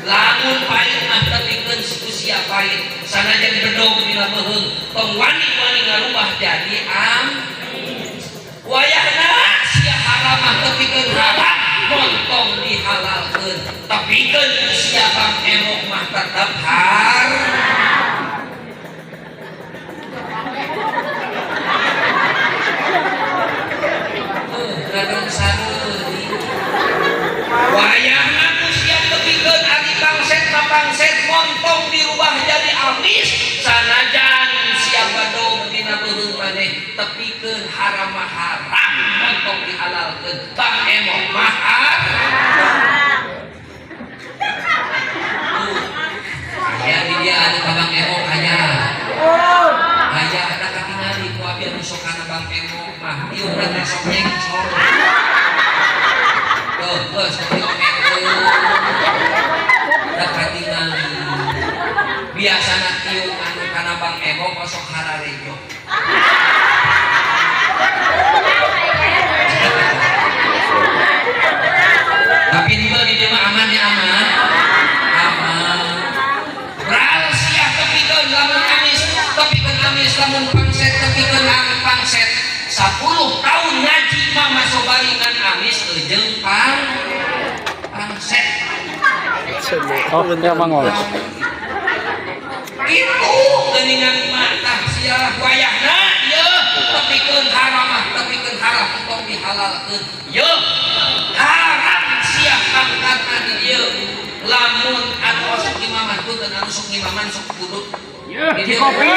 Lamun pahit mah tepikeun ku sia pahit, sanajan bedog dina beuheung tong wani-wani ngarubah jadi am. Wayahna sia haram mah tepikeun haram, montong dihalalkeun, tepikeun ku sia bang emok mah tetep har. Gadong sareuri. Wayahna ku sia tepikeun ari pangset mah pangset, montong dirubah jadi amis, sanajan sia badog dina beuheung maneh, tepikeun haram mah haram, montong dihalalkeun, bang emok mah haram. Tuh, aya di dia anu ka bang emok aya. Aya ada katingali ku abi anu sok kana bang emok mah tiungna teh sok nyengsor. Tuh, geus sok diomekeun. Da katingali. Biasana tiung anu kana bang emok mah sok hararejo. Tapi henteu di dieu mah aman ya, aman. Aman. Bral sia tepikeun lamun amis, tepikeun amis, lamun pangset tepikeun pangset. 10 tahun ngaji mah masobari ngan amis eujeung pangset. Oh, ya Mangol. Itu geuningan mah tah sia wayahna ieu tepikeun haram mah tepikeun haram, tong dihalalkeun. Yeuh haram sia pangkatna di dieu. Lamun anu osok imaman, punten, anu sok imaman sok kudu Di kopi.